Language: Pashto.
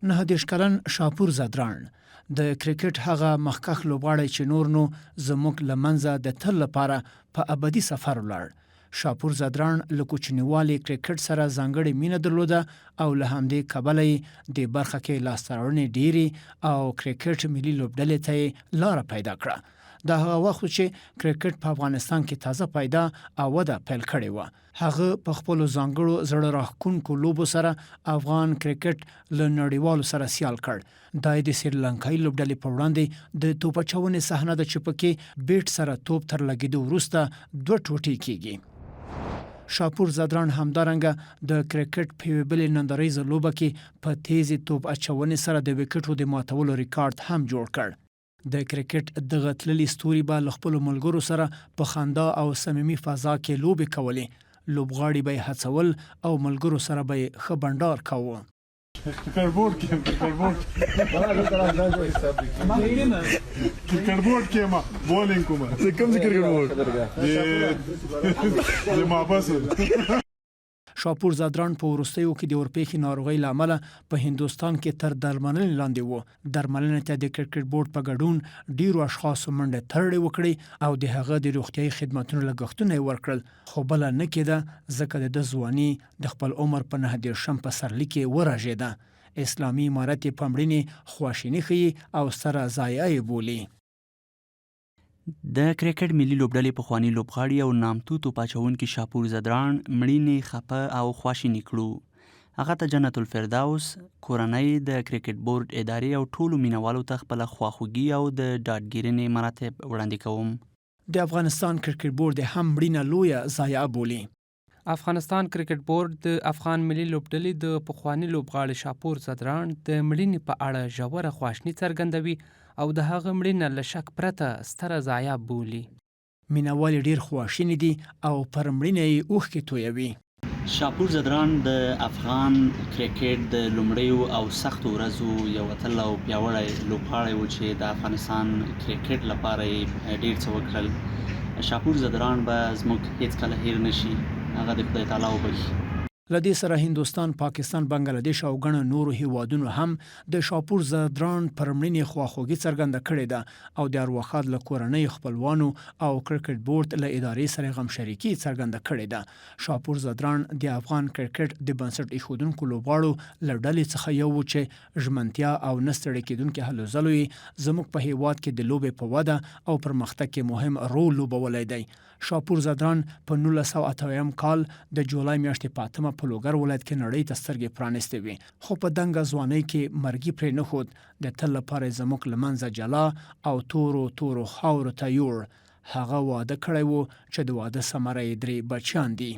39 کلن شاپور ځدراڼ د کرکټ هغه مخکښ لوبغاړی چې نور نو زموږ له منځه د تل لپاره په ابدي سفر ولاړ. شاپور ځدراڼ له کوچنیوالي کرکټ سره ځانګړې مینه درلوده او له همدې کبله یې دې برخه کې لاسته راوړنې ډېرې او کرکټ ملي لوبډلې ته یې لاره پیدا کړه. دا هغه وخت و چې کرکټ په افغانستان کې تازه پیدا او وده پیل کړې وه. هغه په خپلو ځانګړو زړه راښکونکو لوبو سره افغان کرکټ له نړیوالو سره سیال کړ. دا یې د سریلانکايي لوبډلې په وړاندې د توپ اچونې صحنه ده چې پکې بیټ سره توپ تر لګېدو وروسته دوه ټوټې کېږي. شاپور ځدراڼ همدارنګه د کرکټ په یوې بلې ننداره ییزه لوبه کې په تېزې توپ اچونې سره د ویکټو د ماتولو ریکارډ هم جوړ کړ. د کرکټ دغه تللي ستوري به له خپلو ملګرو سره په خندا او صمیمي فضا کې لوبې کولې، لوبغاړي به یې هڅول او ملګرو سره به یې ښه بنډار کاوه. کرکټ بورډ کې کرکټ بورډ کرکټ بورډ کې ما بولینګ کوم. څه کوم کرکټ بورډ؟ د محبس. شاپور ځدراڼ په وروستیو کې د اورپېښې ناروغۍ له امله په هندوستان کې تر درملنې لاندې و. درملنې ته د کرکټ بورډ په ګډون ډېرو اشخاصو منډې ترړې وکړې او د هغه د روغتیايي خدمتونو لګښتونه یې ورکړل، خو بله نه کېده، ځکه د ده ځواني د خپل عمر په 39 پسرلي کې ورژېده. اسلامي امارت یې په مړینې خواشیني ښيي او ستره ضایعه یې بولي. د کرکټ ملي لوبډلې پخواني لوبغاړي او نامتو توپ اچوونکي شاپور ځدراڼ مړینې خپه او خواشیني کړو. هغه ته جنت الفردوس، کورنۍ، د کرکټ بورډ ادارې او ټولو مینوالو ته خپله خواخوږي او د ډاډګیرنې مراتب وړاندې کوم. د افغانستان کرکټ بورډ یې هم مړینه لویه ضایعه بولي. افغانستان کرکټ بورډ د افغان ملي لوبډلې د پخواني لوبغاړي شاپور ځدراڼ د مړینې په اړه ژوره خواشني څرګندوي او د هغه مړینه له شک پرته ستره ضایعه بولي. مینه وال یې ډېر خواشیني دي او پر مړینه یې اوښکې تویوي. شاپور ځدراڼ د افغان کرکټ د لومړیو او سختو ورځو یو اتل او پیاوړی لوبغاړی و چې د افغانستان کرکټ لپاره یې ډېر څه وکړل. شاپور ځدراڼ به زموږ هېڅکله هېر نه شي، هغه دې خدای تعالی وبښي. له دې سره هندوستان، پاکستان، بنګله دېش او ګڼو نورو هېوادونو هم د شاپور ځدراڼ پر مړینې خواخوږي څرګنده کړې ده او د ارواښاد له کورنۍ، خپلوانو او کرکټ بورډ له ادارې سره یې غمشریکي څرګنده کړې ده. شاپور ځدراڼ د افغان کرکټ د بنسټ ایښودونکو لوبغاړو له ډلې څخه یو و چې ژمنتیا او نه ستړې کېدونکې هلو ځلو یې زموږ په هېواد کې د لوبې په وده او پرمختګ کې مهم رول لوبولی دی. شاپور ځدراڼ په 1978 کال د جولای میاشتې په اتمه په لوګر ولایت کې نړۍ ته سترګې پرانیستې وې، خو په دنګه ځوانۍ کې مرګي پرې نه ښود، د تل لپاره یې زموږ له منځه جلا او تورو تورو خاورو ته یوړ. هغه واده کړی و چې د واده ثمره یې درې بچیان دي.